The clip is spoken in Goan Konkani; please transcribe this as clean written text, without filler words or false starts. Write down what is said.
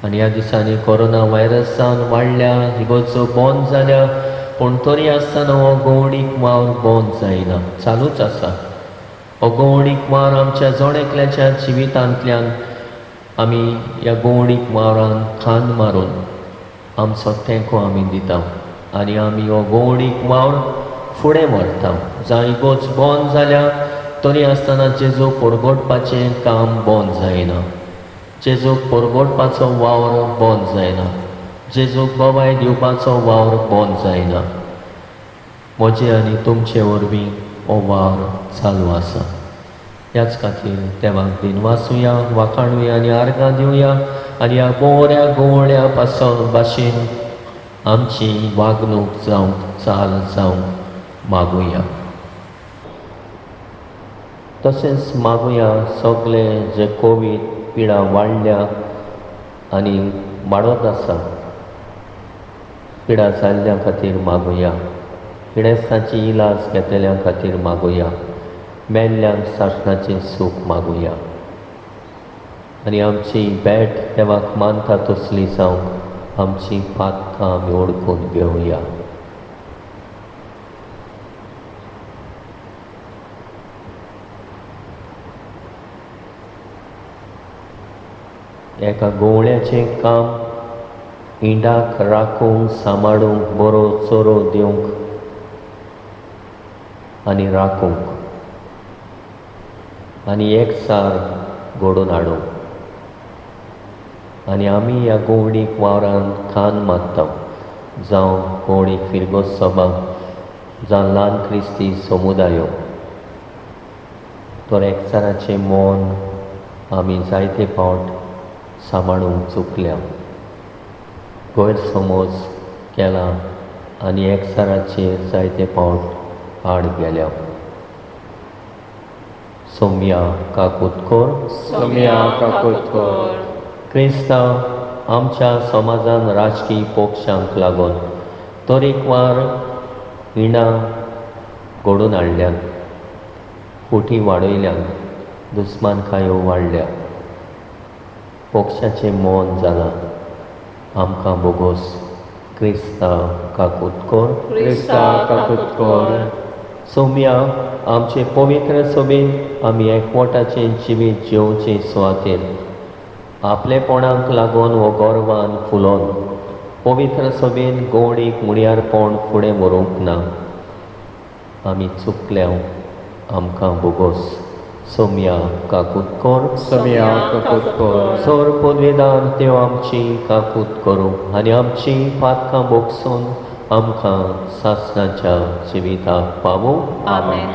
आनी ह्या दिसांनी कोरोना व्हायरस जावन वाडल्या, इगोर्जो बंद जाल्या, पूण तरी आसतना हो गोवणीक वावर बंद जायना, चालूच आसा. हो गोवणीक वावर आमच्या जण एकल्याच्या जिवितांतल्यान आमी ह्या गोवणीक वावरान खांद मारून आमचो तेंको आमी दिता आनी आमी हो गोवणीक वावर फुडें व्हरता. जावं इगोर्ज बंद जाल्या तरी आसतना जेजू परगटपाचें काम बंद जायना, जेजूक परगटपाचो वावर बंद जायना, जेजूक गवाय दिवपाचो वावर बंद जायना. म्हजे आनी तुमचे वरवीं हो वावर चालू आसा. ह्याच खातीर देवाक दिनवासुया, वाखाणुया आनी आर्गां दिवया आनी ह्या गोवऱ्या गोवळ्या पासो भाशेन आमची वागणूक जावंक, चाल जावंक मागुया. तशेंच मागुया सगळे जे कोवीड पिडा वाडल्या आनी वाडत आसा, पिडा जाल्ल्या खातीर मागुया, पिडेस्तांची इलाज घेतल्या खातीर मागुया, मेल्ल्यांक सासणाचें सूख मागुया आनी आमची भेट देवाक मानता तसली जावंक आमची पातकां आमी ओळखून घेवया. एका गोवळ्याचें काम इंडाक राखूंक, सांबाळूंक, बरो चोरो दिवंक आनी राखूंक आनी एकसार घडोवन हाडूंक. आनी आमी ह्या गोवणीक वावरान खान मारता, जावं गोवणीक फिरगोज सभा, जावं ल्हान क्रिस्ती समुदायो, तर एकचाराचें मन आमी जायते फावट सांबाळूंक चुकल्या, गैरसमज केला आनी एकचाराचेर जायते फावट आड गेल्या. सोम्या काकुतकोर, सोम्या काकुतकोर. क्रिस्तांव आमच्या समाजान राजकीय पक्षांक लागून तरेकवार इणां घडोवन हाडल्यात, फुटी वाडयल्यात, दुस्मानकायो वाडल्या, पक्षाचें मन जालां. आमकां बोगोस. क्रिस्तांव काकुतकोर, क्रिस्ता काकुतकोर. सोम्या आमचे पवित्र सभेन आमी एकवटाचें जिवीत जेवचे सुवातेर आपलेपणाक लागून हो गर्वान फुलोन पवित्र सभेन गोवणीक मुणयारपण फुडें व्हरूंक ना. आमी चुकल्या, आमकां बोगोस. सोम्या काकुतकोर, सोम्या काकुतकोर. सोर पदवेदार देव आमची काकूत करूं आनी आमची पातकां भोगसून आमकां सासणाच्या जिविताक पावूं. आमेन.